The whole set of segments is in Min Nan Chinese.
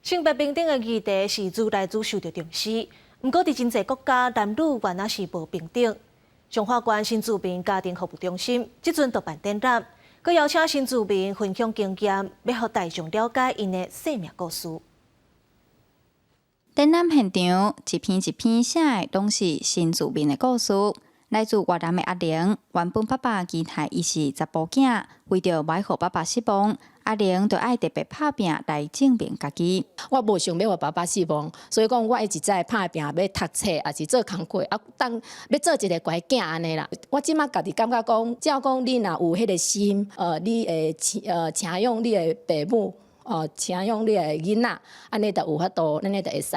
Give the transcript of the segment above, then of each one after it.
性別平等的議題是愈來愈受著重視，毋過佇真濟國家，男女原來是無平等。彰化縣新住民家庭服務中心這陣就辦展覽，閣邀請新住民分享經驗，欲予大眾了解𪜶的生命故事。展覽現場一篇一篇寫的攏是新住民的故事。來自越南的阿玲，原本爸爸期待伊是查埔囝，為著無愛予爸爸失望，阿玲就愛特別拍拚來證明家己。我無想欲予爸爸失望，所以講我一直在拍拚，欲讀冊，抑是做工課，啊，當欲做一个乖囝按呢啦。我這馬家己感覺講，只要講你若有彼个心，你會請養你的爸母，請養你的囡仔，按呢就有法度，按呢就會使。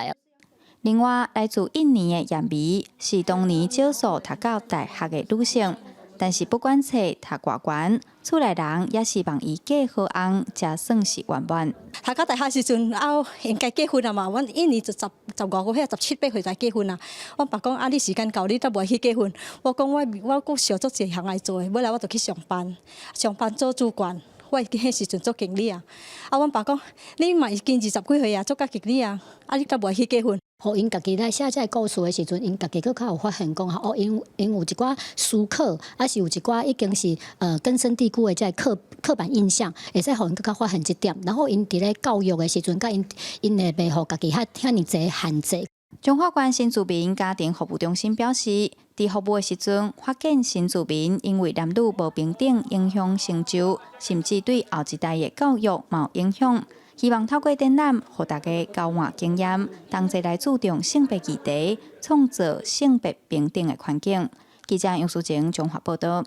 另外，來自印尼的葉美是當年少數讀到大學的女性，但是不管冊讀偌懸，厝內人也希望伊嫁好翁，才算是圓滿。讀到大學時陣，啊，應該結婚啊嘛。阮印尼就十五個歲、十七八歲才結婚啊。阮爸講啊，你時間到，你都無去結婚。我講我閣想足濟項愛做的，尾來我就去上班，上班做主管。我彼時陣做經理啊。啊，阮爸講你嘛已經二十幾歲啊，做甲經理啊，啊，你閣無去結婚？予𪜶家己來寫這个故事的時陣，𪜶家己閣較有發現講吼，哦，𪜶有一寡思考，抑是有一寡已經是根深蒂固的這个刻板印象，會使予𪜶閣較發現這點。然後𪜶佇咧教育的時陣，佮𪜶會袂予家己遐遐爾濟限制。彰化縣新住民家庭服務中心表示，佇服務的時陣，發現新住民因為男女無平等影響成就，甚至對後一代的教育嘛有影響。希望透過展覽，予大家交換經驗，同齊來注重性別議題，創造性別平等的環境。記者楊淑晴彰化報道。